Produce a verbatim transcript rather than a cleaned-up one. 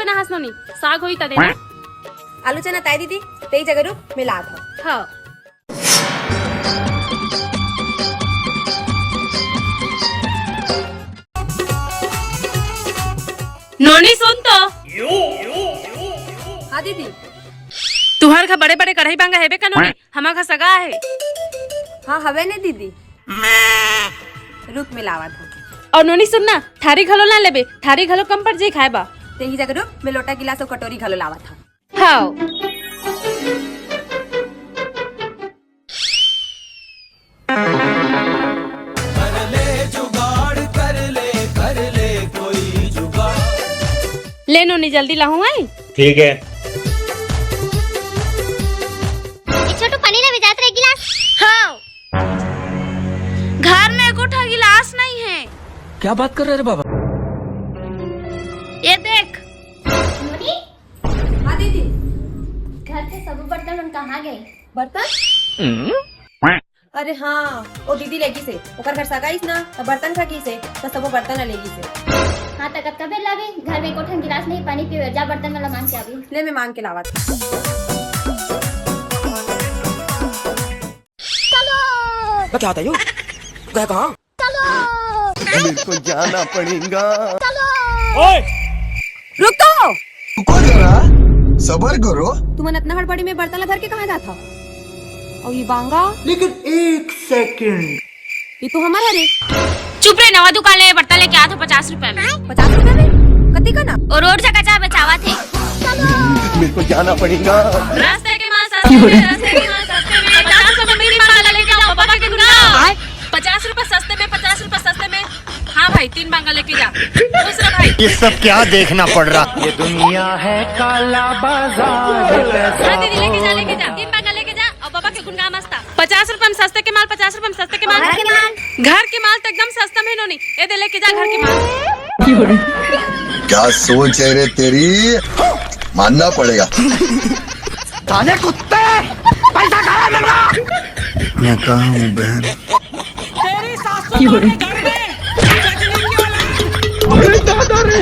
बना हस नोनी, साग होई त देना। आलू चना ताय दीदी, तेई जगह रुक, मिलात हव। हाँ। नोनी सुन तो। हाँ दीदी। तुहर घर बड़े बड़े कढ़ाई बांगा हेबे का नोनी? हमर घर सगा हे। हाँ हवे ने दीदी। रुक मिलावत हव। अउ नोनी सुन ना, थारी घलो ना लेबे, थारी घलो कम पड़ जाई खाए बा। तेही जगह रुक, मैं लोटा गिलास अउ कटोरी घलो लावत हव। हाँ। ले नोनी जल्दी लाहू आई। ठीक है। एक छोटू पानी लेवे जात रहे गिलास। हाँ। घर में एको ठा गिलास नहीं है। क्या बात कर रहे रे बाबा? ये देख। नोनी? हाँ दीदी। घर के सब बर्तन मन कहाँ गए? बर्तन? अरे हाँ, ओ दीदी लेगी से, ओकर घर सगाई ना, त बर्तन खा गई से, त सबो बर्तन ला लेगी से। हाँ, त कतका बेर लागे? घर में एको ठन गिलास नहीं, पानी पीवे, जा बर्तन वाला मांग के आवी। ले, मैं मांग के लावत। बताता यू, गए कहाँ? मेरे को जाना पड़ेगा। ओए! रुक तो! रुको जरा, सबर करो। तुमन अतना हड़बड़ी में बर्तन ला धर के कहाँ जात हव? अउ ये बांगा? लेकिन एक सेकंड। ये तो हमर हरे। चुप रे, नवा दुकान ले बर्तन लेके आत हव पचास रुपया में। पचास रुपया में? कति का ना? ओ रोड जगह जा बेचावत हे। मेरे को जाना पड़ेगा। रास्ते के माल सस्ते में, रास्ते के माल सस्ते में। पचास रुपया में तीन बांगा लेके जाओ, बाबा के गुनगान। पचास रुपया सस्ते में, पचास रुपया सस्ते में। हाँ भाई, तीन बांगा लेके जा। खुश रह भाई। ये सब क्या देखना पड़ रहा? ये दुनिया है काला बाजार। हाँ दीदी, लेके जा, लेके जा। तीन बांगा लेके जा अउ बाबा के गुनगान मस्त। पचास रुपया में सस्ते के माल, पचास रुपया में सस्ते के माल। घर के माल। घर के माल तो एकदम सस्ता में नोनी। ए दे, लेके जा घर के माल। क्या सोच है रे तेरी? मानना पड़ेगा। साले कुत्ते, पैसा खाया मेरा। मैं कहा हूँ बहन? तेरी सासू माँ के घर में। अरे दादा रे।